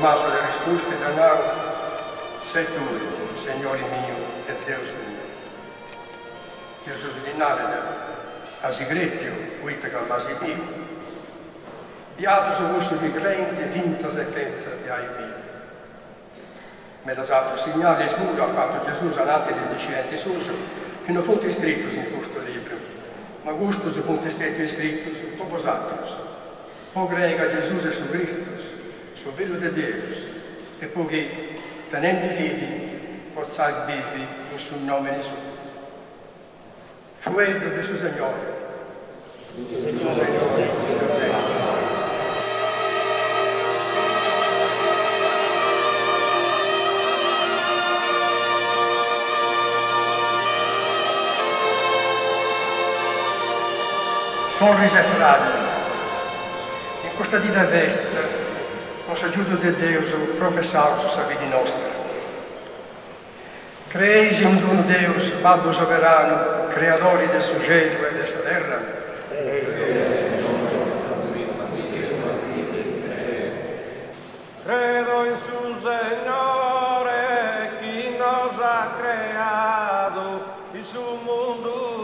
Tomasu dd'at arrespustu e dd'at nau, Ses tui, Segnori miu e Deus miu. Gesus ddi narat, Asi crètiu poita ca m'asi biu. Biadus cussus chi creint fintzas e chentza de ai biu. Medas atrus signalis puru at fatu Gesùs ananti de is iscientis suus, chi no funt iscritus in custu libru, ma custus funt stètius iscritus po bosatrus, po crei ca Gesùs est su Cristus, su Fillu de Deus, e po chi, tenendi fidi, potzais bivi in su nòmini suu. Fueddu de su Segnori. Sorris e fradis, in custa dì de festa, cun s'agiudu de Deus professaus sa fidi nostra. Creeis in d'unu Deus, Babbu soberanu, creadori de su celu e de sa terra? Credo in su Segnore chi nos at creadu in su mundu.